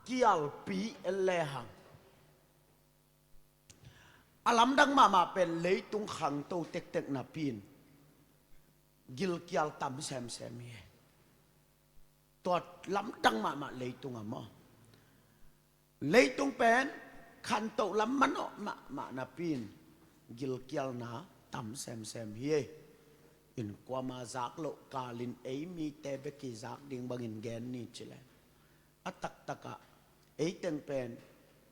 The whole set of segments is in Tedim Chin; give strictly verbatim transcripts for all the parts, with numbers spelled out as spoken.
kialpi en lehang, a lamdang mahmah pen leitung khangto tektek napi in gilkial tam semsem hi. Tua lamdang mahmah leitung a maw, leitung pen khantoh lam manawh mahmah napi in gilkialna tam semsem hi. In kuama zak loh kalin ei mite bek i zak ding bangin gen ni cileh, a taktakah eiteng pen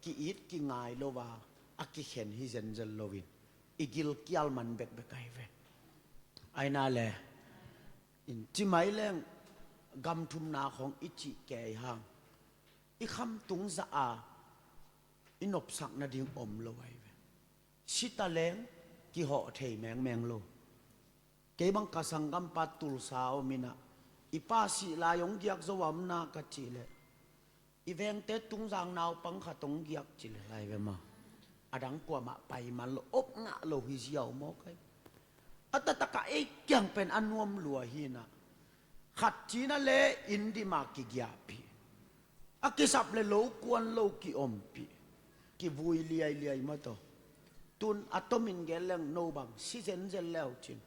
ki-it kingai lo a, a kikhen hi zenzen loin i gilkial man bekbek ahi ve. Aina le in cimai leng gam thumna khong i cih kei hang, i khamtung zah a i nopsak nading om lo ahi ve. Sita leng kihawh thei mengmeng lo. Kei bang ka sanggampa Tulsa om inah, i pa sih lai hong giak zo a om na ka cih leh, i vengte tungzang naupang khat hong giak ci le lai ve maw. A dang kuamah pai man lo, op ngah lo hi ziau maw kai. A taktakah ei kiang pen a nuam lua hi inah, khat cina le inn dima kigiahpih, a kisap le lo kuan lo kiompih, kivui liailiai mataw. Tun a tomin gen leng no bang si zenzen leu cin,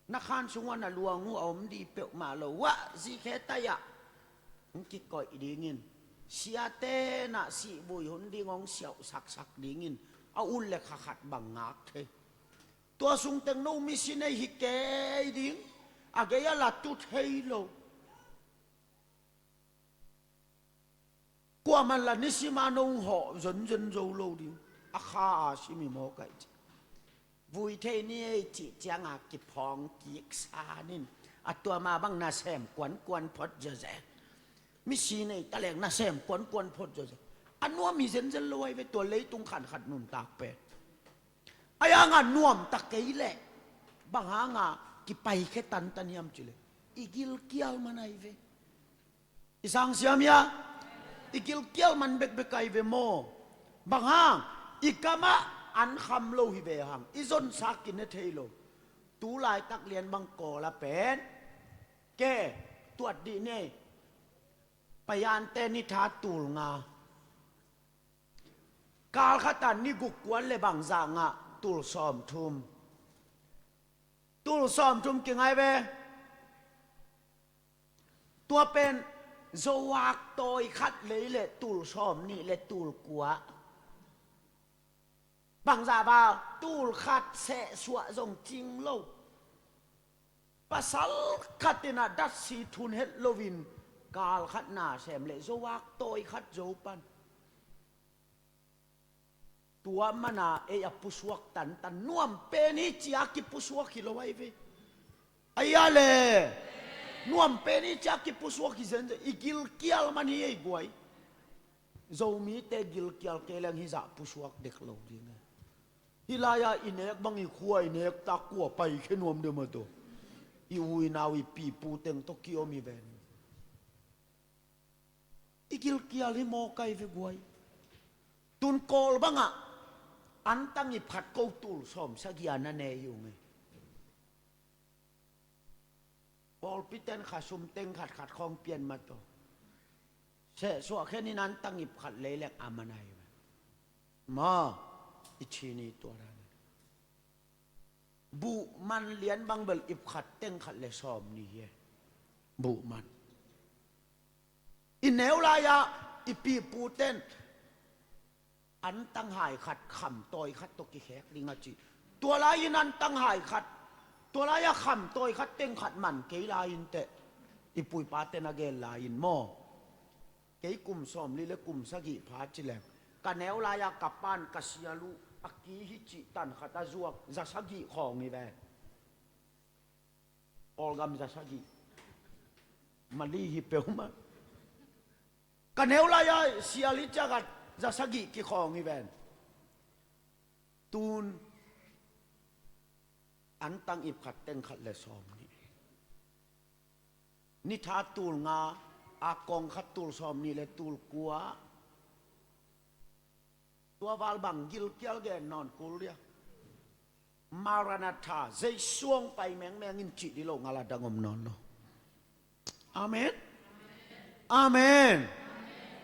na khan sungah na luang uh a om di peuhmah lo uah zikhe tai-ah hong kikoih dingin, siate nah sihvui hun ding hong siauhsaksak dingin a ut le kha khat bang ngak thei. Tua sungteng no misi nei hi kei ding, a gei a la tu thei lo. Kuaman la nisima no hong hawh zonzon zo lo ding, a kha a simi mawk ahi ci. Vui thei ni ei cih cianga kiphawng kik sanin, a tuama bang nasem kuankuan phot zawzeh. Misi nei talek nasem kuankuan phot zawzeh. A nuam hi zenzen lo ahi ve tua leitung khankhat nuntak pen. Ahi hanga nuamtak kei leh bang hanga kipaikhe tantan hiam cileh, i gilkial man ahi ve. I sangsiam hia? I gilkial man bekbek ahi ve maw. Bang hang? I kamah an kham lo hi ve hang, i zonsa kine thei lo. Tu laitak lian bang Kawla pen ke tuat dih nei. Paiante ni tha tul nga, kal khata ni guk kuan le bangzah ngah tul sawmthum. Tul sawmthum kingai ve. Tua pen zovak tawi khat lei le tul sawmnih le tul kua. Bangzah va, tul khat sehsuah zong cing lo. Pasal khat inah datsi thun het loin kal khat nasem le zovak tawi khat zo pan. Tua mana ei a pusuak tantan, nuam pen hi cia kipusuak hi lo ahi ve. Ahi a le, nuam pen hi cia kipusuak hi zenzen, i gilkial man hi ei guai. Zomite gilkial kei leng hizah pusuak dek lo ding e. Hih lai-a i nek bang i khua i nek tak kua paikhe nuam deuh mah tawh. I u i nau i pipu teng tawh kiom hi ven. I gilkial hi mawk ahi ve guai. Tun Kawl bangah antang ip khat ko tul sawm sagih a na ne hi ung e. Pawlpi ten khasum teng khat khat khawng pian mah tawh. Sehsuah khen in antang ip khat lei leng a man ahi ve. Ma, i chin hi tua dan. Buhman lian bang bel ip khat teng khat le sawm ni hi e. Buhman. I neu lai-ah i pipu ten antang hai khat, kham tawi khat tawh kikhek ding a ci. Tua lai-in antang hai khat, tua lai-ah kham tawi khat teng khat man kei lai-in teh. I puipa ten a gen lai-in maw. Kei kum sawmli le kum sagih pha ci leng, ka neu lai-a ka pan ka sial uh a ki hi cih tan khat a zuak za sagih khawng hi ve. Awlgam za sagih. Mali hi peuhmah. Ka neu lai-a sial hi ciangah za sagih kikhawng hi ven. Tun antang ip khat teng khat le sawm nih. Ni tha tul nga, a kong khat tul sawm nih le tul kua. Tua val bang gilkial gen nawn kul dia. Maranatha, Jesu hong pai mengmeng in cih dih lo, ngal a dang om nawn lo. Amen. Amen.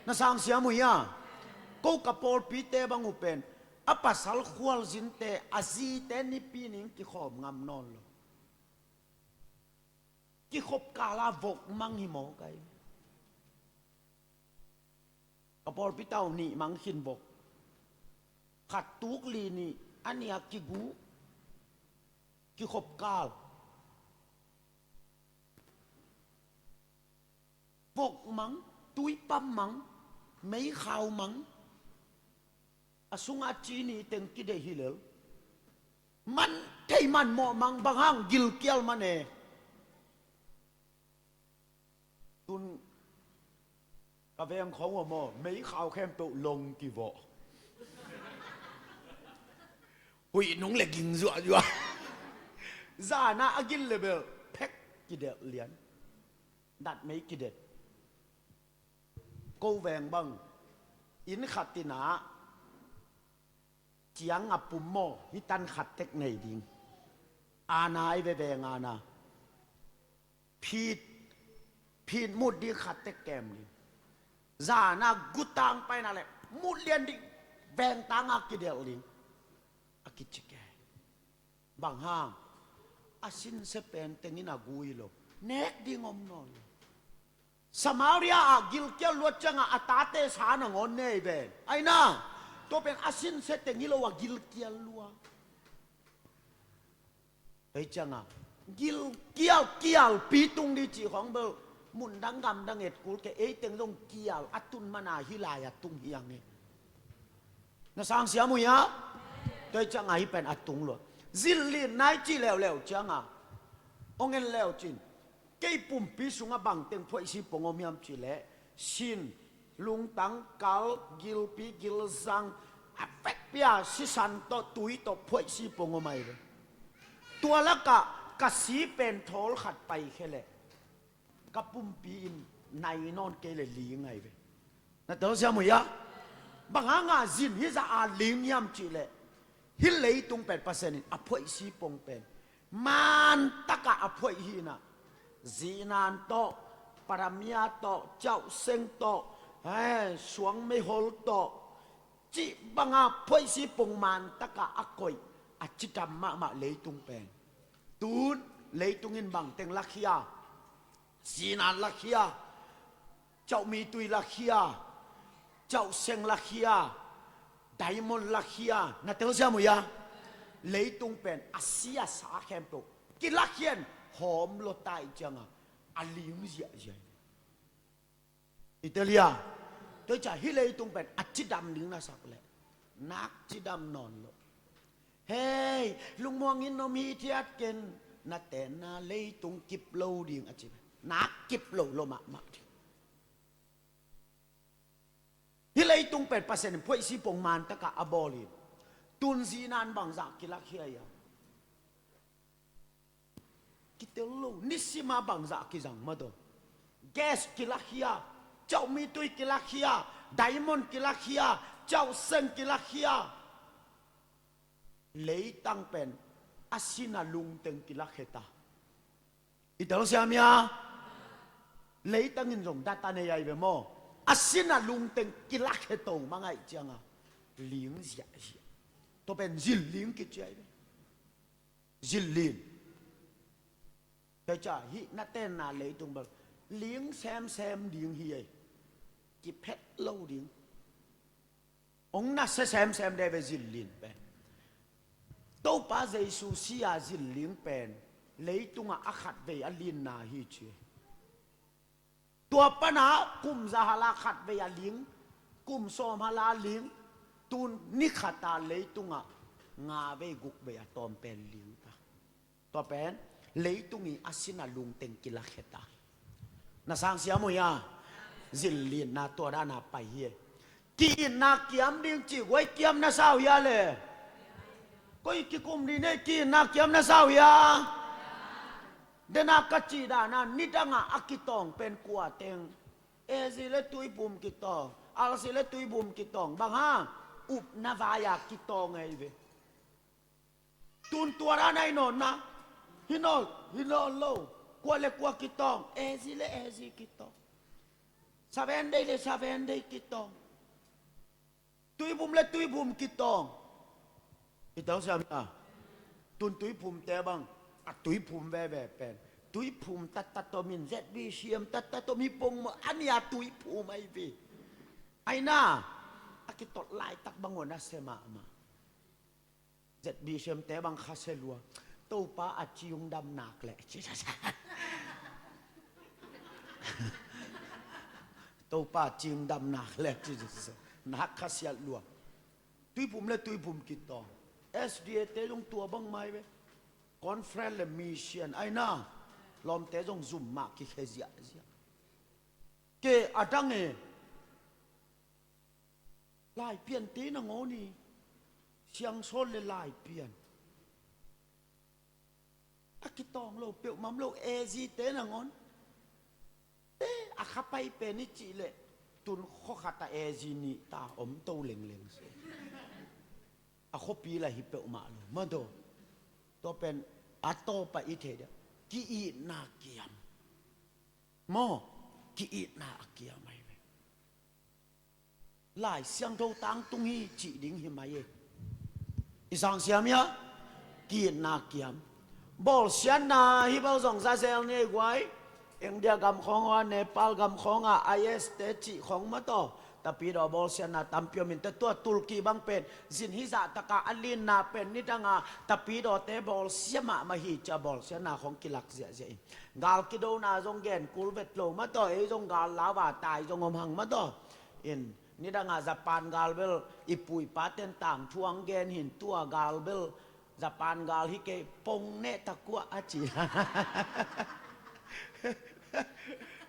Na sang siam uh hia? Ko ka pawlpite bang uh pen a pasal khualzinte a zite nipi ning kikhawm ngam nawn lo. Kikhop kala vok mang hi maw kai? Ka pawlpi tau nih mang khin vok. Khat tuk li nih a nih a kigu. Kikhop kal. Vok mang, tuipam mang, meikhau mang. A sungah ci nih teng kideih hi lel. Man thei man mawh mang, bang hang gilkial man e. Tun ka veng khong uh maw, meikhau khempeuh long kivawh. Huih nung le ging zuahzuah. Zana a gil le bel phek kidelh lian. Dat mei kidet. Ko veng bang inn khat in ah ciang a pum maw, hi tan khat tek nei ding. Ana i ve veng ana. Phit, phit mut ding khat tek kem ding. Zana gutang paina le mut lian ding, veng tanga kidelh ding. A kici kei. Bang hang? A sinse pen tengin a gui lo. Nek ding om nawn lo. Samaria ah gilkial luat ciangah a tate sa nangawn nei ven. Aina, tua pen a sinse teng hi lo a gilkial luat. Ei ciangah gilkial kial pi tung di cih khong bel mundang gamdang et kul ke, ei teng zong kial a tun mana hi lai a tung hiang e. Na sang siam uh hia? Tua hi ciangah hi pen a tung luat. Zillin nai cih leuleu ciangah hong en leu cin, kei pumpi sungah bangteng phuaihsi pong om hiam cih leh, sin, lungtang, kal, gilpi, gilzang, a vekpi a sisan tawh tui tawh phuaihsi pong om ahi ve. Tua lakah ka si pen thawl khat pai khe leh ka pumpi in nai nawn kei le ling ahi ve. Na tel siam uh hia? Bang hanga zin hi zah a ling hiam cih leh, hi leitung pen Pasian in a phuaihsi pong pen man takah a phuaih hi inah, zinan tawh, paramia tawh, cauhseng tawh, eh, suang meihol tawh, cih banga phuaihsi pong man takah a koih a cidam mahmah leitung pen. Tun leitung in bangteng lakhia, zinan lakhia, cauhmitui lakhia, cauhseng lakhia, diamond lakhia, na tel siam uh hia? Leitung pen a sia sa khempeuh kilakhian hawm lo ta i cianga a ling ziahziah. I tel hia? Tua hi ciah hi leitung pen a cidam ding na sak leh nak cidam nawn lo. Hei, lungmuang in om hithiat ken, na tenna leitung kip lo ding a ci. Nak kip lo lo mahmah ding. Hi leitung pen Pasian in phuaihsi pong man takah a bawl hi. Tun zinan bangzah kilakhia hia? Kitel lo, nisima bangzah kizang mah tawh. Gas kilakhia, cauhmitui kilakhia, diamond kilakhia, cauhseng kilakhia. Leitang pen a sina lungteng kilakheta. I tel siam hia? Leitang in zong data nei ahi ve maw? A sina lungteng kilakheto mangaih cianga ling ziahziah. Tua pen zillin kici ahi ve. Zillin. Tua hi ciah hih na tenna leitung bel ling semsem ding hi ei. Kiphet lo ding. Hong nasia semsem de ve zillin pen. Topa Jesu sia zillin pen leitungah a khatvei a linna hi ci. Tua pana kum za hala khatvei a ling, kum sawm hala ling, tun ni khata leitungah nga vei guk vei a tawm pen ling ta. Tua pen leitung i a sina lungteng kilakheta. Na sang siam uh hia? Zillin na tua dana pai hi. Ki-itna kiam ding cih guai kiam na sau hia le? Koi kikum ding nei ki-itna kiam na sau hia? Dena ka cih dana nidangah a kitawng pen kua teng? Ezi le tuibum kitawng, alsi le tuibum kitawng, bang hang? Upna vai-a kitawng ahi ve. Tun tua dan ahi nawn na. Hi nawn, hi nawn lo. Kua le kua kitawng, ezi le ezi kitawng. Seven Day le Seven Day kitawng. Tuiphum le Tuiphum kitawng. I tawng siam hia? Tun Tuiphumte bang a Tuiphum veve pen Tuiphum tatat om in, Z B C M tatat om hi pong maw, a nia Tuiphum ahi ve. Aina a kitawt laitak bang un a sia mahmah. Z B C M te bang khasia lua. Topa a ciung dam nak leh ci. Topa a ciung dam nak leh ci. Nak khasia lua. Tuiphum le Tuiphum kitawng. S D A te zong tua bang mai ve. Conference le mission aina. Lawmte zong zum mah kikhia ziahziah. Ke a dang e. Laipian te nangawn hi. Siangsawn le Laipian. A kitawng lo peuhmah om lo, A Z te nangawn. Eh, a khapai pen i cih leh tun khua khat ah A Z nih ta om to lengleng se. A khuapi lah hi peuhmah lo. Madaw. Tua pen a tawp ah i thei dia. Ki-itna kiam. Maw, ki-itna a kiam ahi ve. Lai Siangtho tangtung hi cih ding hi mai e. I sang siam hia? Ki-itna kiam. Bawlsiatna hi bawlzong zazel ni ei guai. India gam khawng a, Nepal gam khawng a, I S te cih khawng mataw. Tapidaw bawlsiatna tampi om in, tua Tulki bang pen zin hi zahtaka a linna pen nidanga Tapidawte bawlsia mahmah hi cia bawlsiatna khawng kilak ziahziah in. Gal kidona zong gen kul vet lo mataw, ei zong gal lauva tai zong om hang mataw. In, nidanga Japan gal bel i pu i paten tangthu ang gen hi in, tua gal bel Japan gal hi kei, pong neh takuah a ci.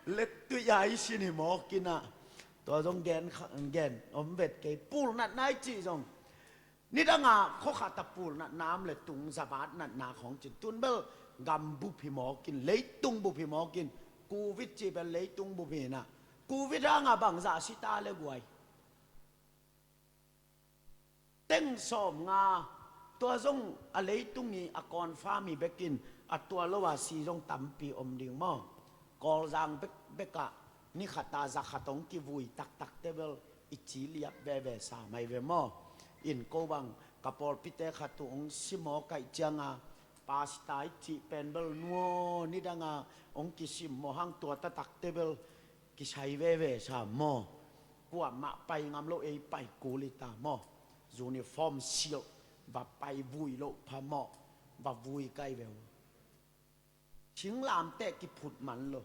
Lettui a i sin hi mawk in ah. Tua zong gen kha-, gen om vet kei, pul natna i cih zong. Nidanga khua khat ah pul natna om le tung zabat natna khawng cin, tun bel gam bup hi mawk in, leitung bup hi mawk in, Covid cih bel leitung bup hi in ah. Covid hangah bangzah si ta le guai. Teng sawmnga, tua zong a leitung i a confirm hi bek in, a tua lo a si zong tampi om ding maw. Kawlzang bekbek ah ni khat a za khat hong kivui taktakte bel i ci liap veve sa mai ve maw. In ko bang ka pawlpite khat uh hong simmawh kaih cianga, pastor i cih pen bel nuaw nidanga hong kisimmawh hang, tua taktakte bel kisai veve sa maw. Kuamah pai ngam lo, ei pai kul hi ta maw. Uniform silh va pai vui loh pha maw. Va vui kai ve uh. Singlamteh kiphut man lo.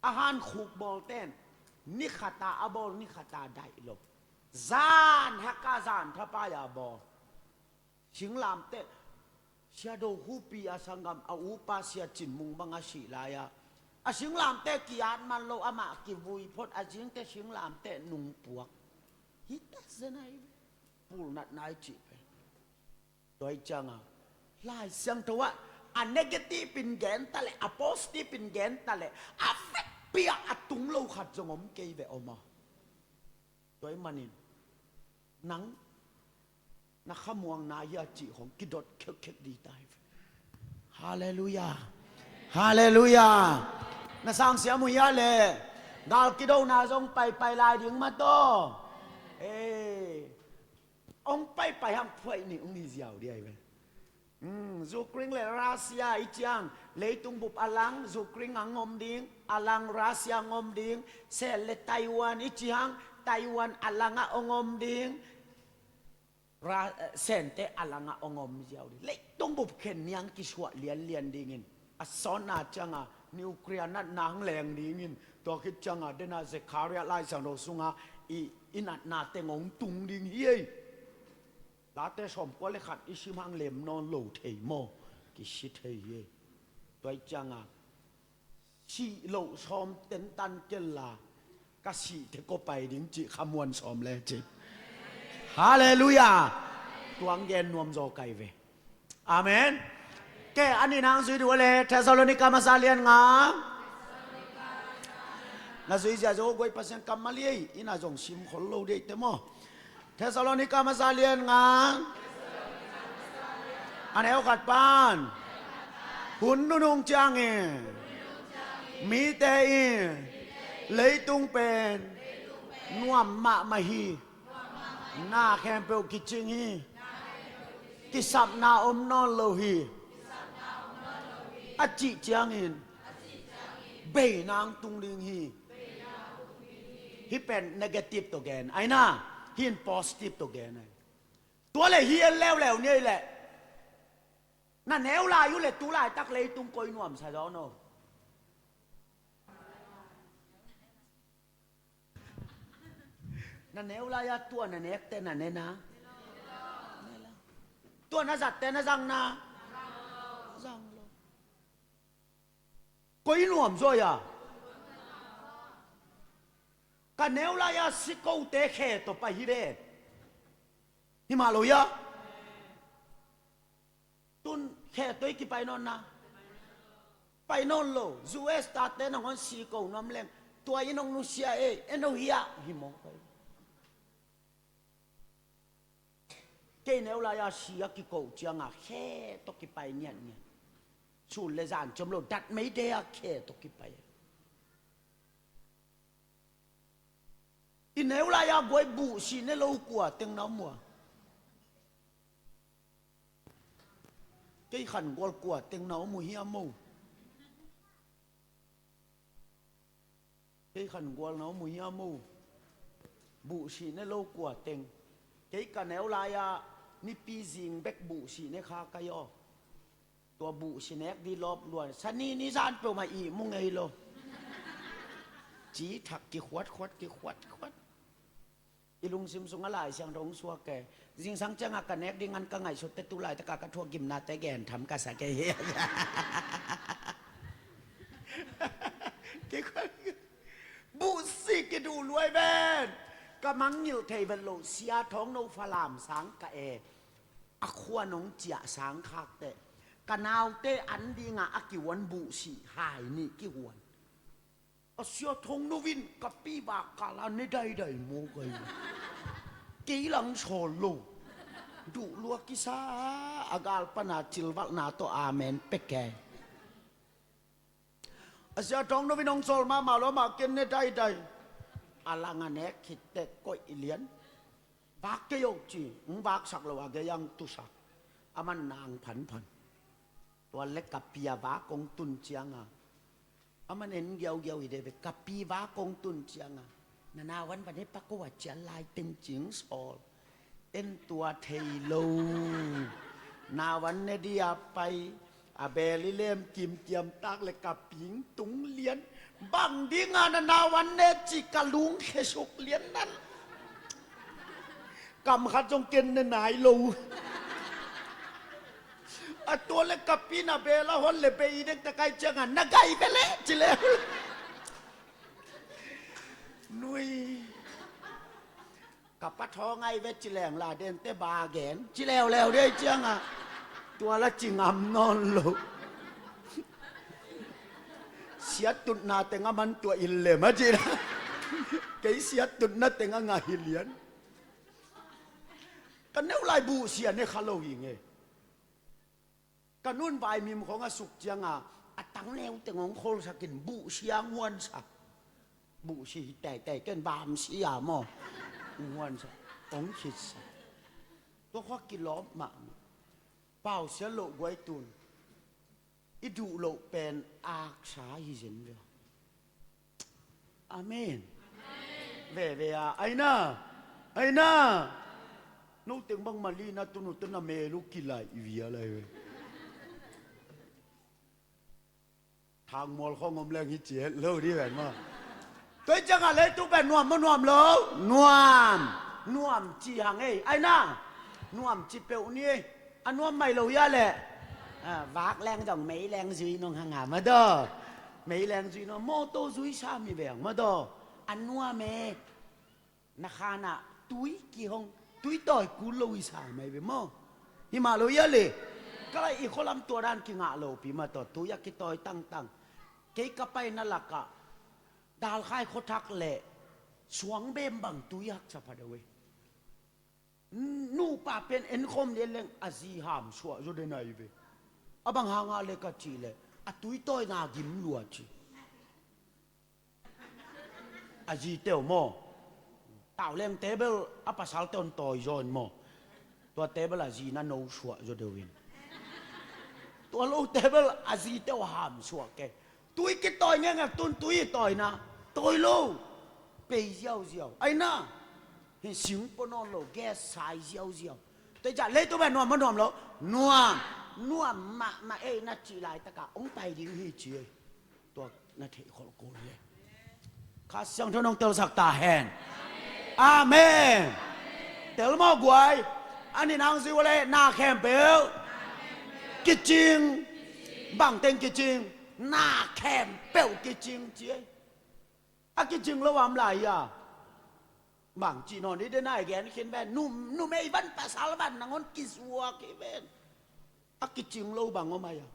A hankhuk bawlten ni khat a a bawl, ni khat a daih lo. Zan haka zan thapai a bawl. Singlamteh, Sia Do Khupi a sanggam a upa Sia Cin Mung bang a sih lai-a, a singlamteh ki-at man lo, amah kivui phot, a zingte singlamteh nungpuak. Hi ta zen ahi ve. Pulnatna i cih pen. Tua i cianga Lai Siangtho ah a negative in gen ta leh, a positive in gen ta leh, a vekpi ah a tung lo khat zong om kei ve, om a. Tua i manin nang na khamuang na hia cih khong kidot khekkhek di ta hi. Halleluiah. Halleluiah. Na sang siam uh hia le? Gal kidona zong paipai lai ding mataw. Eh, hong paipai hang phuaih nih hong hi ziau di ahi ve. Hmm, Ukraine le Russia i ciang leitung bup a lang Ukraine ang om ding, a lang Russia ang om ding, Sen le Taiwan i cihang Taiwan a langah ong om ding, Ra-, eh, Sente a langah ong om ziau ding. Leitung bup khen niang kisuah lianlian dingin a sawnna cianga nuclear natna ang leng dingin, tua khit cianga dena Zechariah Lai Siangtho sunga i, i natna teng ong tung ding hi ei. Late sawmkua le khat i sim hang lem nawn lo thei maw? Kisi thei hi. Tua i cianga sih loh sawm tentan kella ka sih te ko pai ding cih khamuan sawm le cih. Halleluiah. Tuang gen nuam zaw kai ve. Amen. Ke ani nang zui duh le Thessalonica masa lian nga. Na zui zia zo guai Pasian kammal ei, ina zong sim khol lo dei te maw. Thessalonica masa lian nga. A neu khat pan hun nunung ciangin mite in Leitung pen nuam mahmah hi. Na khempeuh kicing hi. Kisapna om nawn lo hi. A cih ciangin bei nang tung ding hi. Hih pen negative tawh gen, aina, hih in positive tawh gen ai. Tua le hi en leuleu ni ei leh. Na neu lai uh le tu laitak leitung koi nuamsa zaw no. Na neu lai-a tua na nekte na ne na. Tua na zatte na zang na. Zang lo. Koi nuam zaw a. Ka neu lai-a sikote khe tawh pai hi ve. Hi mah lo a. Tun khe tawh i kipai nawn na. Pai nawn lo. U S tate nangawn siko nuam leng. Tua in hong nusia ei. En lo hi a. Hi mawk pai. Kei neu lai-a si a kikoh cianga khe tawh kipai ngiatngiat. Sun le zan ciom lo dat meite a khe tawh kipai. I neu lai-a guai buhsih ne lo kua teng na om uh a. Kei khan gual kua teng na om uh hiam o. Kei khan gual na om uh hiam o. Buhsih ne lo kua teng. Kei ka neu lai-a nipi zing bek buhsih ne kha kai aw. Tua buhsih nek di lawp luan. Sani ni zan peuhmah ihmu ngei lo. Ci thak kikhuat khuat kikhuat khuat. I lungsim sungah Lai Siangtho hong suak e. Zingsang ciangah ka nek ding an ka ngaihsutte tu laitaka ka thuak gimnate gen tham ka sa kei hi. Buhsih kiduh luai ven. Ka mangngilh thei vet loh sia thawng no Falam sang ka e. A khua nong ciah sang khak teh. Ka naute an dingah a kihuan buhsih hai nih kihuan. A sia thong no vin ka pi vak kala ne daidai maw kai. Kei lang sawl lo. Duh lua kisa a gal pana cilvalhna tawh amen pek e. A sia thong no vin hong sawl mahmah lo mah ken ne daidai. A lang a nek khit teh koih lian. Vak kei o ci, hong vaksak lo a gei ang tusak. A man nang phanphan. Tua le ka pi a vak kong tun cianga. A man en giaugiau hi de ve ka pi vak kong tun cianga. Na navan van he pako a cial lai teng cing sawl. En tua thei lo. Navan ne di a pai. A bel i lem kimkiam tak le ka ping tung lian. Bang dinga na navan ne ci ka lung khesuk lian nan. Kam khat zong ken ne nai lo. A tua le ka pi na bel a hon le bei dek ta kai cianga na gai bele ci le. Nui. Ka pa thaw ngai ve ci leng la den te ba gen ci leuleu dei cianga. Tua la ci ngam nawn lo. Siat tutna teng a man tua in lem a ci na. Kei siat tutna teng a ngah hi lian. Ka neu lai buh sia ne kha lo hi nge. Ka nun vaimim khong a suk cianga a tang neu teng hong kholsakin buh sia nguansak. Buh si hi taitai ken vam sia maw. Nguansak hong khitsak. Tua khua kilawm mahmah. Pau sia loh guai tun. I duh loh pen aksa hi zen ve. Amen. Veve a aina aina. No teng bang mali na tunu tena melu kilai via lai ve. Thang mual khong om leng hi ciet lo di ven ma. Toi cianga leitung pen nuam maw nuam lo? Nuam. Nuam ci hang ei aina. Nuam ci peuh ni ei. A nuam mai lo hia leh. Vak leng dong mei leng zui nong hanga madaw. Mei leng zui nong mawtaw zui sa mi veng madaw. A nuam e. Na khanah tui kihong tui tawi kul lo i sa mai ve maw? Hi mah lo hia le. Ka lai i khualam tua dan kingah lopi mah tawh tui a kitawi tangtang. Kei ka paina lakah dalkhai khuathak le suangbem bang tui haksa pha deuh e. Nupa pen enkhawm lian leng a zi ham suah zaw den ahi ve. A bang hanga le ka cih leh a tuitawina gim lua ci. A zi teu maw? Tauleng table a pasal teun tawi zaw in maw? Tua table a zi na no suah zaw deuh in. Tua lo table a zi teu ham suah kei. Tui kitawi ngengek tun tui i tawina. Tawi lo. Pei ziauziau. Aina. Hi sing pua nawn lo. Gas sai ziauziau. Tua i zah leitung pen nuam maw nuam lo? Nuam. Nuam mahmah ei na cih laitaka hong pai ding hi ci ei. Tua na theih kholh kul hi. Kha Siangtho in hong telsak ta hen. Amen. Tel maw guai. A nih nang zi uh le na khempeuh kicing. Bang teng kicing? Na khempeuh kicing ci ei. A kicing lo a om lai a. Bang cih nawn i den a i gen khin ven. Num, numei van pasal van nangawn kizuak hi ven. A kicing lo bang om ai a.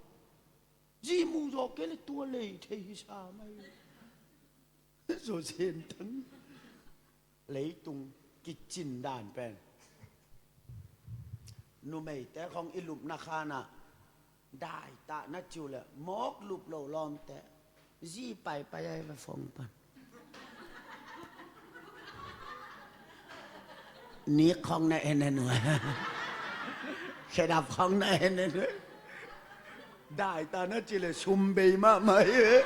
Zi mu zaw kei le tua lei thei hi sa mai. Zaw sen tang. Leitung kicin dan pen. Numeite khong i lupna khanah. Daitah na ciu le mawk lup lo lawmte. Zi paipai ai va fong pan. Nik khong na en en uh. Khedap khong na en en uh. Daitah na ci le sum bei mahmah hi.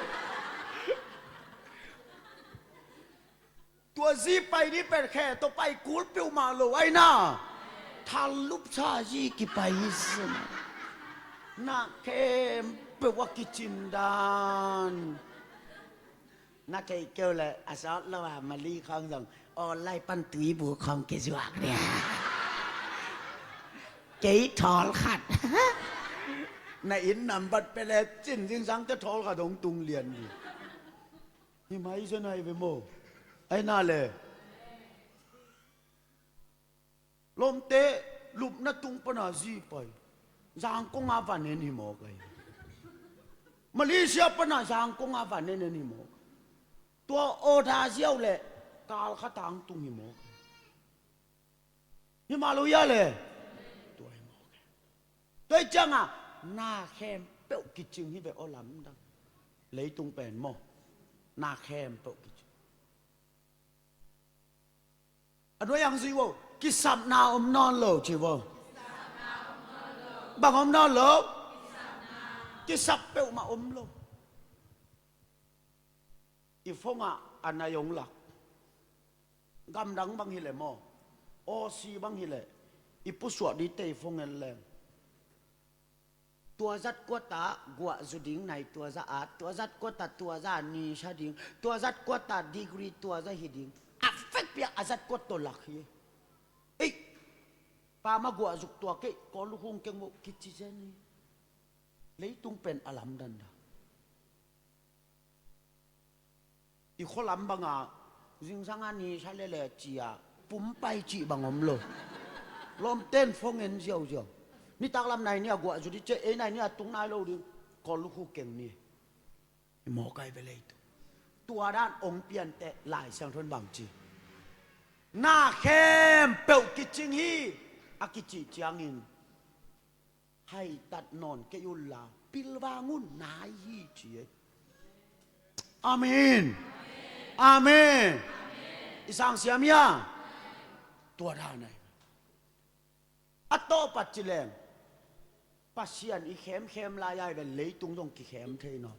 Tua zi pai dih pen khe tawh pai kul peuhmah lo aina. Thal lupsa zi kipai hi sin. Na khempeuh a kicin dan. Na kei keu le a sawt lo a mali khawng zong aw lai pan tuibu khawng kizuak nia. Kei thawl khat. Na inn nambat pele cin zingsang te thawl khat hong tung lian dih. Hi mai zen ai ve maw? Aina le. Lawmte lupna tung pana zi pai. Zangkong a van en hi maw kai? Malaysia pana Zangkong a van en en hi maw? Tua order ziau le kal khat a hong tung hi maw kai? Hi mah lo ia le. Tua hi maw kai? Tua hi cianga na khempeuh kicing hi ve aw lamdang. Leitung pen maw? Na khempeuh kicing. A nuai ang zui vo. Kisapna om nawn lo ci vo. Bang om nawn lo? Kisap peuhmah om lo. I phone ah a nai hong lak. Gamdang bang hileh maw? Aussie bang hileh i pusuah dih tei phone en leng. Tua zat kuata guah zu ding nai tua za at, tua zat kuata tua za ni sa ding, tua zat kuata degree tua za hi ding. A fek pia a zat kuat to lak hi. Ei, pa ma guah zuk tua kei, kawl lukhung keng vo kici zen hi. Leitung pen a lamdan da. I khualam banga zingsanga ni sa lele cia pumpai cih bang om lo. Lawmten phone en ziauziau. Nitak lam nai ni a guah zu dih cia ei nai ni a tung nai lo ding. Kawl lukhu keng ni. I mawkai ve leitung. Tua dan ong piante Lai Siangtho in bang ci. Na khempeuh kicing hi a kicih ciangin haitat nawn kei unla pilvang un nai hi ci ei. Amen. Amen. I sang siam ia. Tua dan ai. A tawhpat ci leng Pasian i khemkhem lai ai ve leitung zong kikhem thei nawn.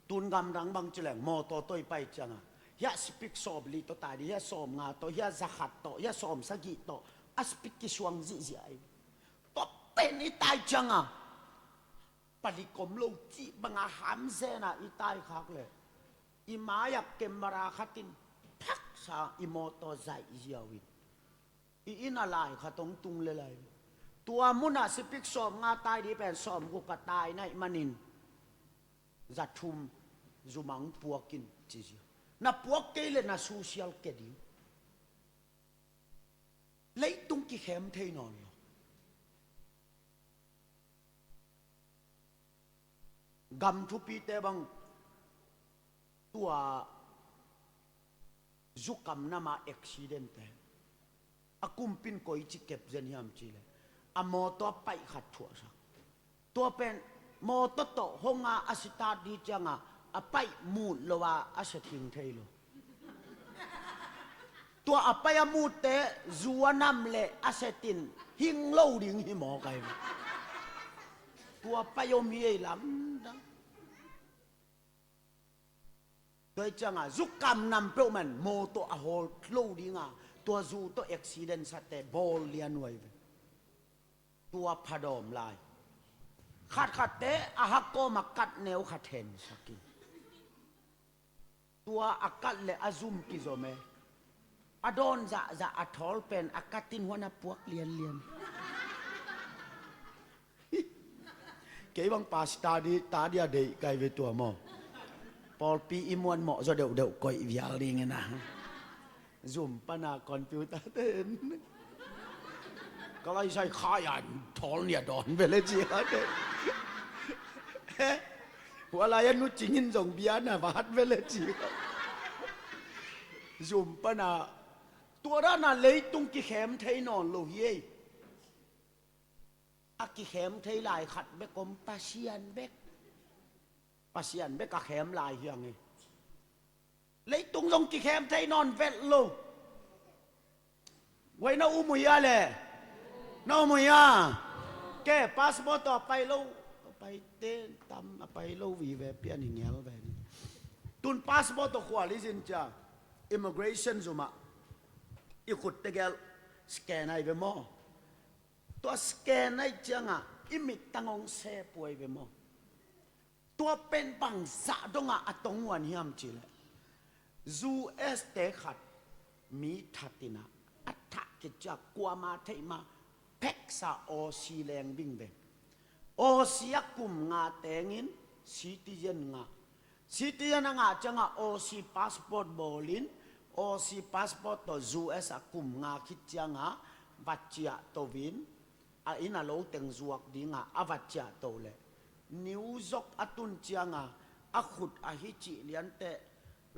Tun gamdang bang ci leng mawtaw tawh i pai cianga hiah speed sawm li tawh tai dih, hiah sawm nga tawh, hiah zakhat tawh, hiah sawm sagih tawh a speed kisuang zihziah ai. Tawh pen i tai cianga palik om lo cih banga hamzena i tai khak le i mai-ah camera khatin phaksa i mawtaw zaih ziau in i inn a lai khat hong tung le lai. Tua munah speed sawm nga tai dih pen sawm guk a tai naih manin za thum zumang puakin ci zia. Na puak kei le na susial ke ding. Leitung kikhem thei nawn lo. Gam thupite bang tua zukam nama accident te a kumpin koici kep zen hiam cih le a mawtaw paih khat thuahsak. Tua pen mawtaw tawh honga a sitat dih cianga A paih mut lo a, a se thing thei lo. Tua a paih a mutte zu a nam le a se tin hing lo ding hi maw kai ve. Tua paih om hi ei lamdang. Tua hi cianga zukam nam peuhmah in mawtaw a hawl lo dinga, tua zu tawh accident sate bawl lian uh ai ve. Tua phadawm lai. Khatkhatte a hakawm a kat neu khat hensak in. Tua a kat le a zum kizom e. A dawn zahzah a thawl pen a kat in huan a puak lianlian. Kei bang pastor di ta dia deih kai ve tua maw. Pawlpi i muan mawh zaw deuhdeuh koih vial dingin a. Zum pana computer ten. Ka lai sai khai an thawl nia dawn ve le ci a te. Hua lai a nu cingin zong bia na vat ve le ci. Zum pana tua dana leitung kikhem thei nawn lo hi ei. A kikhem thei lai khat bek om, Pasian bek. Pasian bek a khem lai hiang hi. Leitung zong kikhem thei nawn vet lo. Wai na um uh hia le? Na um uh hia? Ke passport tawh a pai lo. A pai ten tam a pai lo vive pian hi ngel ve ni. Tun passport tawh khual i zin cia immigration zumah i khut tegel scan ai ve maw? Tua scan ai cianga i mittang hong se puai ve maw? Tua pen bangzah donga a tong uan hiam cileh, U S te khat mi thatina a thah kicia kuama theih ma, peksa Aussie leng bing ve. Aussie a kum nga tengin citizen nga. Citizen a ngah cianga Aussie passport bawlin, Aussie passport tawh U S a kum nga khit cianga va ciah tovin, a inn a lo teng zuak dinga a va ciah to le New York a tun cianga a khut ahi cih lianteh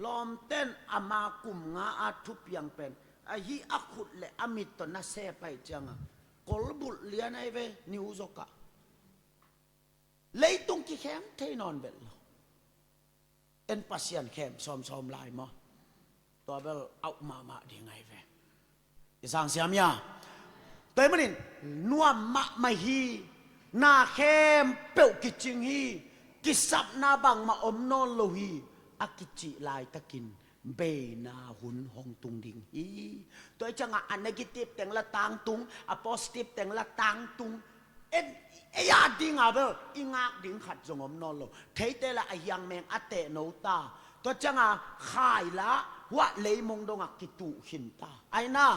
lawmten ama kum nga a thupiang pen ahi a khut le a mit tawh na se pai cianga kolbulh lian ai ve New York ah. Leitung kikhem thei nawn vet lo. En Pasian khem sawmsawm lai maw? Tua bel auh mahmah ding ai ve. I sang siam ia. Tua hi manin nuam mahmah hi. Na khempeuh kicing hi. Kisapna bangmah om nawn lo hi. A kicih laitakin beina hun hong tung ding hi. Tua hi cianga a negative teng la tangtung, a positive teng la tangtung. En ei a dinga bel i ngak ding khat zong om nawn lo. Theite la a hiangmeng a teh no ta. Tua cianga khai la huah leimong donga kituh khin ta. Aina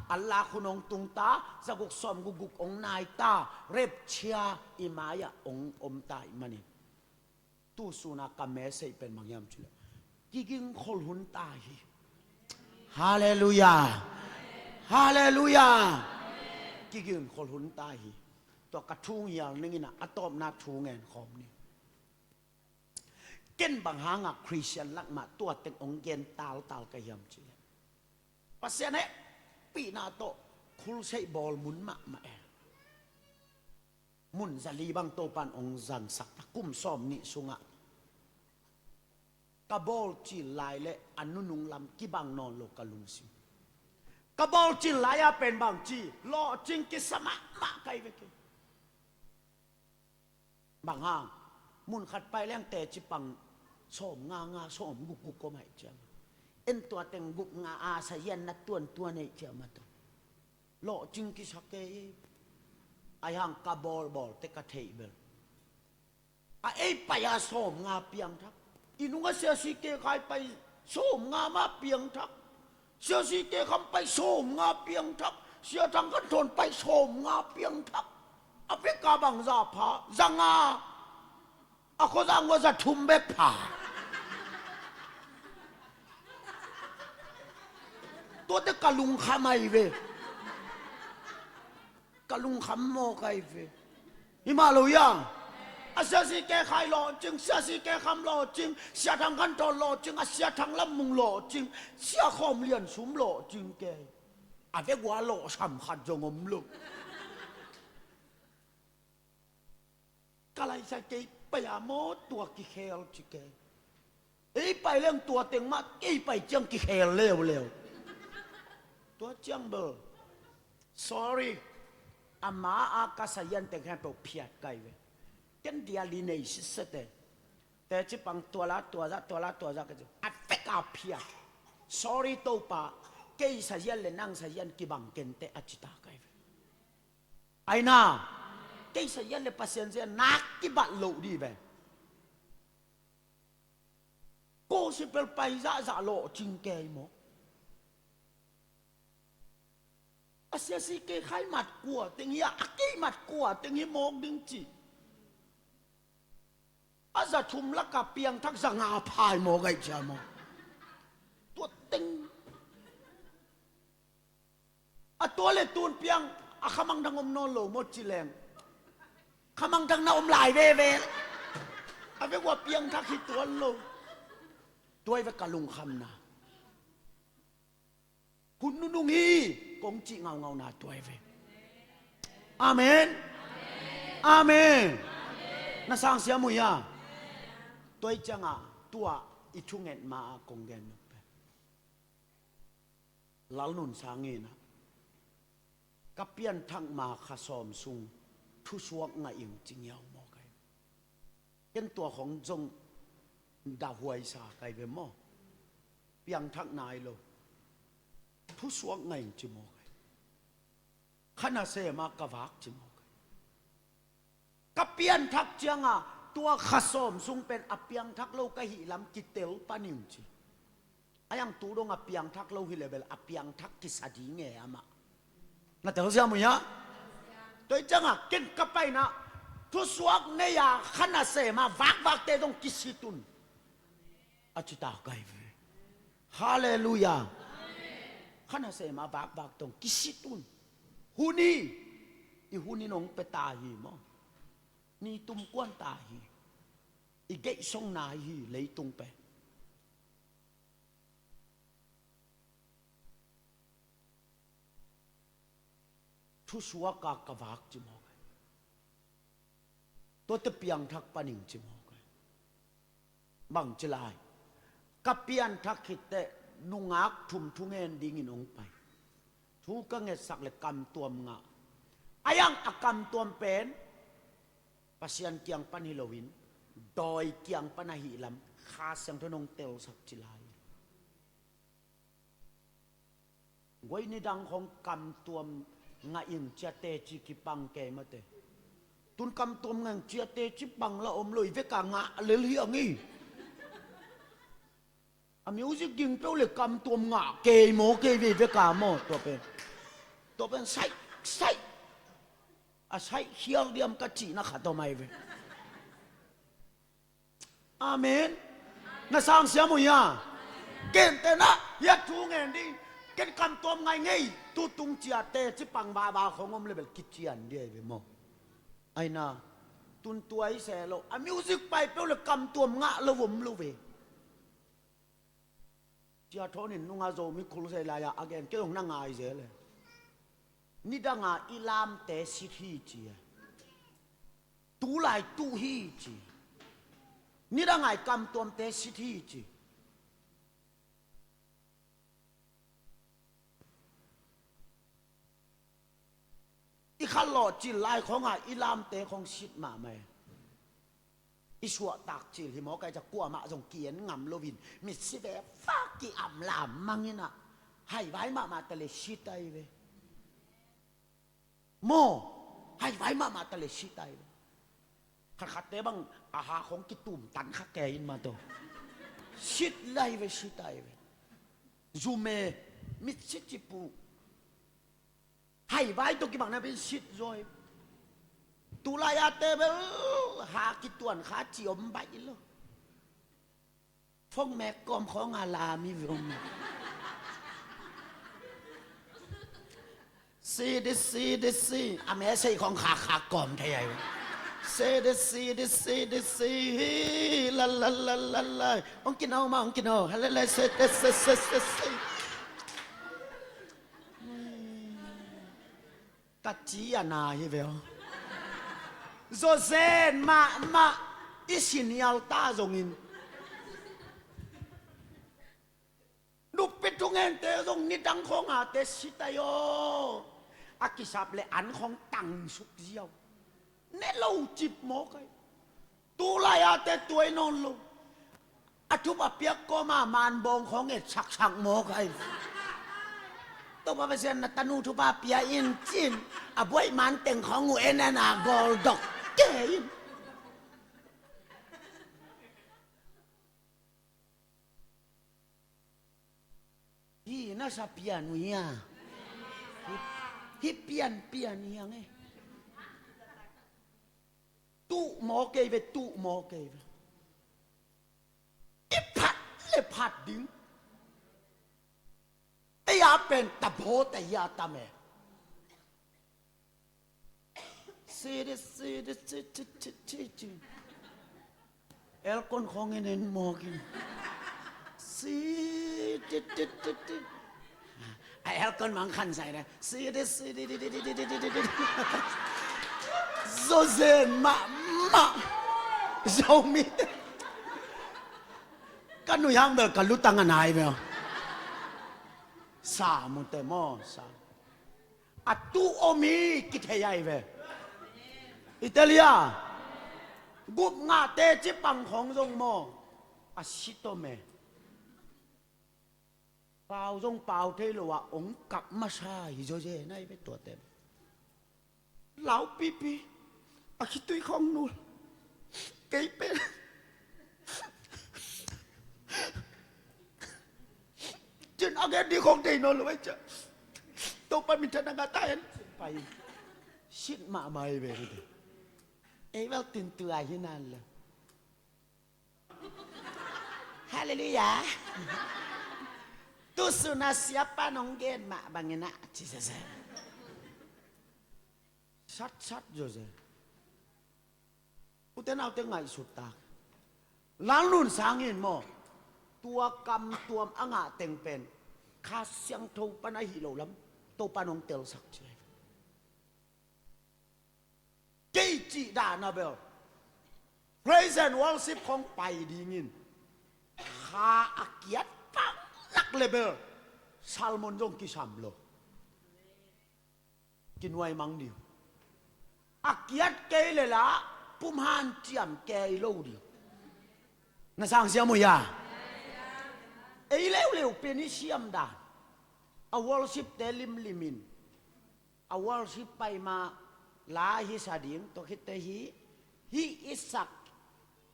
a lak hun hong tung ta, zaguk sawm gukguk hong nai ta, rapture i mai-ah hong om ta i manin. Tu suna ka message pen bang hiam cileh, kigingkhol hun ta hi. Halleluiah. Halleluiah. Kigingkhol hun ta hi. Tua ka thu hial ningin a tawpna thu ngen khawm ni. Ken bang hanga Christian lakmah tua teng hong gen taltal ka hiam cileh, Pasian hehpihna tawh khulseih bawl mun mahmah e. Mun zali bang Topan hong zangsak ta, kum sawm nih sungah ka bawl cil lai le a nunung lam kibang nawn lo ka lungsim. Ka bawl cil lai-a pen bang ci lawhcing kisa mahmah kai ve kei. Bang hang, mun khat pai leng teci pang sawm nga nga sawm guk guk om aih ciama. En tua teng guk nga a sa hian na tuan tuan aih ciama tawh lawhcing kisa kei. Aih hang ka bawlbawl te ka theih bel a ei pai a sawm nga piangthak. I nunga siasi ke khai pai sawm nga mah piangthak. Siasi ke kham pai sawm nga piangthak. Sia thang kan thawn pai sawm nga piangthak. A peka bang za pha, za nga. A khuazang ua za thum bek pha. Tuate ka lungkham ai ve. Ka lungkham mawk ai ve. Hi mah lo ia. A siasi ke khai lawhcing, siasi ke kham lawhcing, sia thang kan thawn lawhcing, a sia thang lam mung lawhcing, sia khawm lian sum lawhcing ke. A vek ua lawhsam khat zong om lo. Ka laisai kei pai a maw tua kikhel ci kei. Ei pai leng tua teng mah, kei pai ciang kikhel leuleu. Tua ciang bel, sorry, a ma a ka sazian teng khempeuh phiat kai ve. Ken dia li nei sitset e. Teci pang tua la tua zah, tua la tua zah ka ci. A vek a phiat. Sorry Topa, kei sazian le nang sazian kibang kenteh a ci ta kai ve. Aina, kei sazian le Pasian sazian nak kibat loh dih ve. Gospel pai zahzah lawhcing kei maw? A siasi kei khai mat kua teng hi a, a kei mat kua teng hi mawk ding ci. A za thum laka piangthak za nga phai mawk aih cia maw? Tua teng. A tua le tun piang a khamang dang om nawn lo maw ci leng, khamang dang na om lai veve. A vek ua piangthak hi tuan lo. Tuai ve ka lungkhamna. Hun nunung hi kong cih ngaungauna tuai ve. Amen. Amen. Na sang siam uh hia? Tuai ciangah tua i thunget ma-ah kong gen nop pen Lalnun Sang in ah, ka pianthak ma kha sawm sung thusuak ngaih ing ci ngiau maw kai. Ken tua khong zong dahhuai sa kai ve maw? Piangthak nai lo. Thusuak ngaih ing ci maw kai. Kha nasem ah ka vak ci maw kai. Ka pianthak cianga tua kha sawm sung pen a piangthak lo ka hih lam kitel pan ing ci. A iang tu dong a piangthak lo hi le bel a piangthak kisa ding e amah. Na tel siam uh hia? Tua i cianga ken ka paina thusuak nei a kha nasem a vakvakte dong kisit un a ci ta kai ve. Halleluiah. Kha nasem a vakvak dong kisit un. Hun hi. I hun in hong pia ta hi maw? Ni tum kuan ta hi. I geihsong nai hi leitung pen. Thusuak a ka vak ci maw kai. Tuate piangthak pan ing ci maw kai. Bang ci lai. Ka pianthak khit teh nungak thum thungen dingin hong pai. Thu ka ngetsak le kamtuam ngah. A iang a kamtuam pen Pasian kiang pan hi loin dawi kiang pan ahih lam Kha Siangtho in hong telsak ci lai. Guai nidang khong kamtuam ngah ing cia teci kipang kei mate. Tun kamtuam ngah ing cia teci pang la om lo, i veka ngah lel hi ang i. A music ging peuh le kamtuam ngah kei maw, kei ve i veka maw, tua pen. Tua pen saih, saih. A saih khial diam ka cihna khat om ai ve. Amen. Na sang siam uh hia? Ken tenah hia thu ngen ding. Ken kamtuam ngai ngei. Tutung cia teci pang vava khong om le bel kician dia i ve maw? Aina. Tun tua i seh lo. A music pai peuh le kamtuam ngah lo om lo ve. Cia Thawn in nunga Zomi khul sei lai-a a gen kei hong na ngai zel e. Nidanga i lamte sit hi ci e. Tulai tuh hi ci. Nidanga i kamtuamte sit hi ci. I khat lawh cil lai khonga i lamte khong sit mahmah e. I suahtak cil hi maw kai ca kuamah zong ki-en ngam loin mitsi ve fa ki-am lam manginah haivai mahmah ta le sit ai ve. Maw, haivai mahmah ta le sit ai ve. Khatkhatte bang a ha khong kitum tan kha kei in mah tawh sit lai ve, sit ai ve. Zume mitsi cipuh. Haivai tawh kibang na pen sit zaw hi. Tulai-a table ha kituan kha ci om baih lo. Phone mek kawm khawng a la mi viom. Si di si di si a message khawng khak khak kawm thei ai. Si di si di si di si hi la la la la la. Ong kinau ma ong kinau ha la la si di si si si si. Ka ci a na hi ve aw. Zawzen mahmah i sinial ta zongin. Thupit thungente zong nidang khawng a te si tai aw. A kisap le an khawng tangsuk ziau. Ne lo cip mawk ai. Tu lai a te tuai nawn lo. A thupha piak kawma manbawng khawng et saksak mawk ai. Topa Pasian na tanu thupha pia in cin. A buaih man teng khawng uh en en a gawldok kei in. Hi na sa pian uh hia? Hi, hi pian pian hia nge? Tuh maw kei ve, tuh maw kei ve. I phat le phat ding. Ei a pen tabawte hi a tam e. Sidi sidi ci ci ci ci ci. Aircon khawng in en mawk in. Sidi ti ti ti ti. A aircon mang khan sai na. Sidi sidi di di di di di di di di. Zo zen mahmah. Zomi. Ka nui hang bel ka lutang a nai bel. Sa mu te maw sa. A tuh om hi kithei ai ve. Italia. Gup ngahte cipang khawng zong maw. A si tom e. Pau zong pau thei lo a ong kap masa hi zaw zen ai ve tuate. Laupipi. A khitui khawng nul. Kei pen. Cin a gen di khawng thei nawn lo ai cia. Topa min than a ngah ta hen. Pai. Sit mahmah ai ve. Ei vel tin tu ai hi nan lo. Halleluiah. Tu sun a siapa nong gen mah bangin a ci sese. Satsat zawze. Ute naute ngaihsut tak. Lalnun sangin maw. Tua kam tuam a ngah teng pen Kha Siangtho pan ahi lo lam Topa nong telsak ci ai. Kei cih dan a bel praise and worship khawng pai dingin kha a kiat panglak le bel salmon zong kisam lo. Kinuai mang ding. A kiat kei le la pum hanciam kei lo ding. Na sang siam uh hia? Ei leuleu pen i siam dan. A worship te limlimin a worship pai ma la hi sa ding tua khitte hi. Hi i sak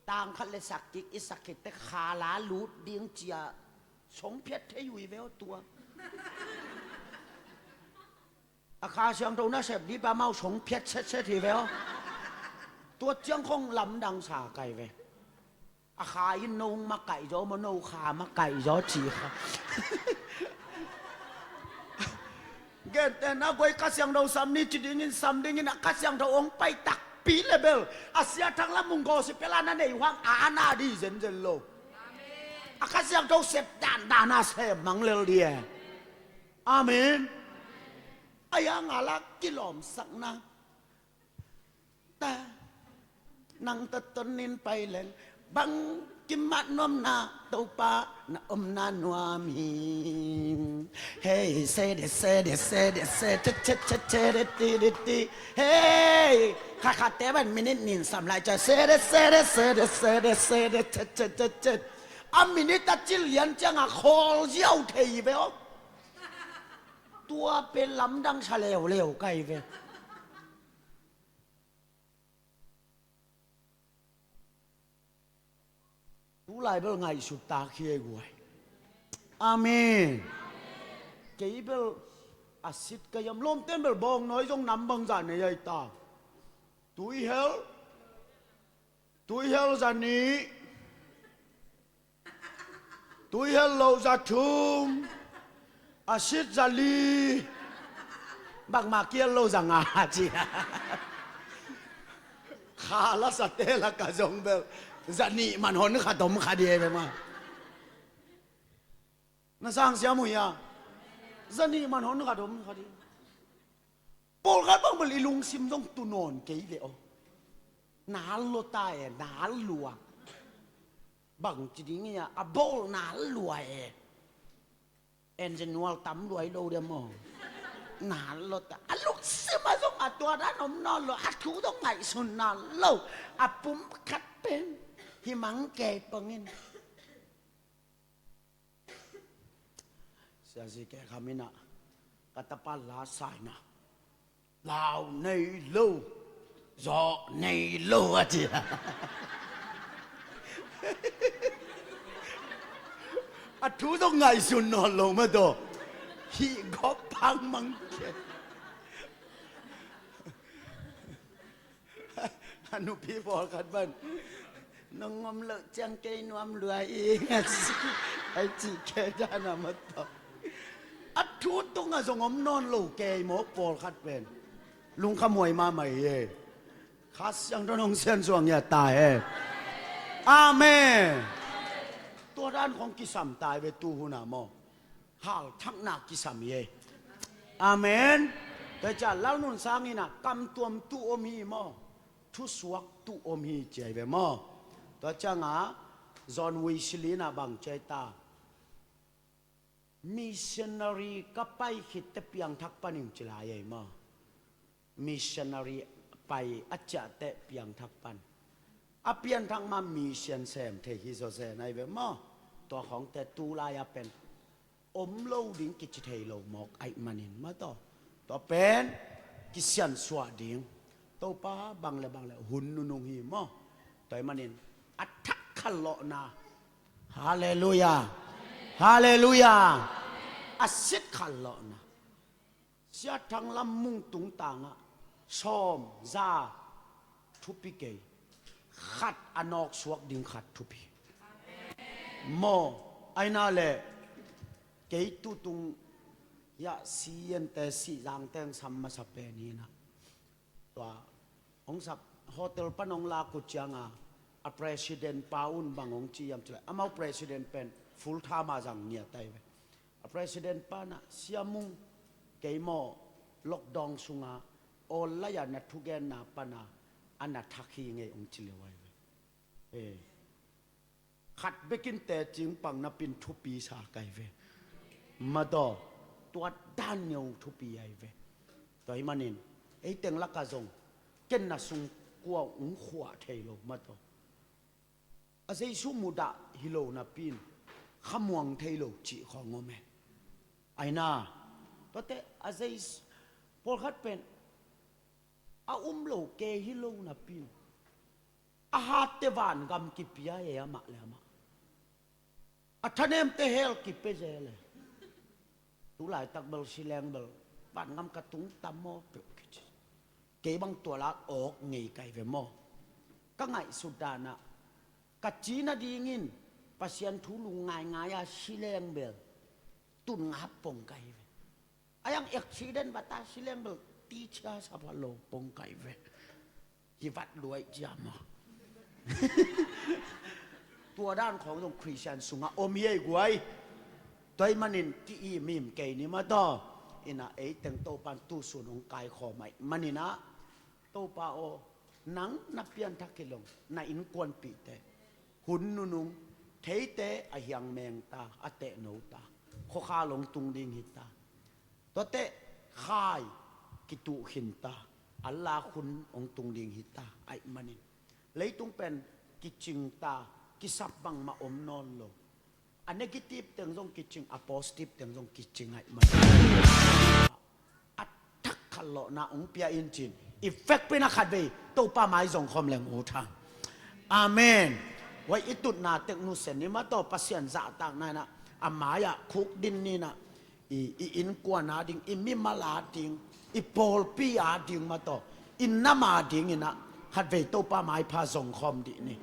tang khat le sak kik i sak khitte kha la lut ding cia songphiat thei uh hi ve aw tua. A Kha Siangtho na sep dih pa mau songphiat setset hi ve aw. Tua ciang khong lamdang sa kai ve. A kha in no makaih zaw maw no kha makaih zaw ci kha. Gente na guai Kha Siangtho sam ni ci dingin sam dingin a Kha Siangtho ong pai takpi le bel a sia thang lam mung gaw si pela na nei huang a na di zenzen lo. A Kha Siangtho sep dandan a sem mang lel di e. Amen. A yang a la kilawmsakna ta nang ta ton nin pai leng bang kimat nuamna Topa na omna nuam hi. Hei se de se de se de se che che che che de ti de ti. Hei khat khat te ban minit nin sam lai ca se de se de se de se de se de che che che che. A minit a cil lian ciang a khawl ziau thei ve aw. Tua pen lamdang sa leuleu kai ve. Tu lai bel ngaihsut tak hi ei guai. Amen. Kei bel a sit ka yam lawmten bel bawng nawi zong nam bangzah nei ai ta. Tuihel. Tuihel za nih. Tuihel loh za thum. A sit za li. Bangmah kihel lo za nga ci. Kha la sa te la ka zong bel za nih man hon kha dom kha di e bema. Na sang siam uh hia? Za nih man hon kha dom kha di. Pawlkhat bang bel i lungsim zong tu nawn kei ve aw. Nal lua ta e, nal lua. Bang ci ding ia a bawl nal lua e. Engineer tam luai lo dia maw. Na lo ta. A lungsim ah zong a tua dan om nawn lo. A thu zong ngaihsun nawn lo. A pum khat pen hi mang kei pangin. Sia si ke khamina. Ka tapa la saina. Lau nei lo, zawh nei lo a ci. A thu zong ngaihsun nawn lo mah tawh. Hih gawp pang mang ke. A nupi pawlkhat ban. Nong om loh ciang kei nuam lua ing a ci. Ai ci kei dan a mah tawh. A thu tungah zong om nawn lo kei maw pawlkhat pen. Lungkhamhuai mahmah hi e. Kha Siangtho in hong siansuah ngiat ta e. Amen. Tua dan khong kisam ta hi ve tu hun ah maw. Halthakna kisam hi e. Amen. Tua ciah Lalnun sangin ah kamtuam tu om hi maw. Thusuak tu om hi ci hi ve maw. Tua ciangah John Wesley in ah bang ci hi ta. Missionary ka pai khitte piangthak pan ing ci lai ei maw. Missionary pai a ciahte piangthak pan. A pianthak ma mission sem thei hi zawzen ahi ve maw. Tua khawngte tu lai-a pen om lo ding kici thei lo mawk aih manin maw tawh. Tua pen kisiansuah ding. Topa bang le bang le hun nunung hi maw. Tua aih manin a thak khalawhna. Halleluia. Halleluia. A sit khalawhna. Sia Thang Lam Mung tungtangah sawm za thupi kei. Khat a nawksuak ding khat thupi. Maw, aina le kei tutung ya si ente si zangteng sam masa pen hina. Tua hong sap hotel pan hong lak uh cianga a president pa un bang hong ci hiam cileh amau president pen full time a zang ngiat ahi ve. A president pana Sia Mung kei maw lockdown sunga online a na thugenna pana a na thak hi ngei hong ci leu ahi ve. Eh. Khat bekin tecing pang napin thupi sa kai ve. Madaw tua dan neu thupi ai ve. Tua hi manin ei teng laka zong ken na sung kua ung khuah thei lo madaw. A Jesu mudah hi lo napin khamuang thei lo cih khawng om e. Aina tuate a Jesu pawlkhat pen a um lo ke hi lo napin a hatte vangam kipia e amah le amah. A thanemte hell kipia zel e. Tulaitak bel sileng bel vangam ka tung tam maw peuh kici. Kei bang tua lak awk ngei kai ve maw. Ka ngaihsut danah ka cina dingin Pasian thu lung ngaingai a sileng bel tun ngap pong kai ve. A yang accident bata sileng bel tichia sapa lo pong kai ve. Hi vat luai cia maw. Tua dan khawng zong Christian sungah om hi ei guai. Tua hi manin ti i mim kei ni madaw. Ina ei teng Topan tusun hong kaikhawm aih maninah Topa aw, nang na pianthak hi lo na innkuanpihte hun nunung theite a hiang mengta a tehno ta khuakhal hong tung ding hita. Tuate khai kituh khinta a lak hun hong tung ding hita aih manin leitung pen kicingta kisap bangmah om nawn lo. A negative teng zong kicing a positive teng zong kicing aih manin a thak khalawhna hong pia in cin i vekpi na khatvei Topa mai zong khawm leng u tha. Amen. Huai i tutna tek nusen ni mataw Pasian zahtakna inah a mai-ah khuk din ninah i, i innkuan ading i mimal ading i pawlpi ading mataw i nam ading inah khatvei Topa maipha zong khawm dih ni.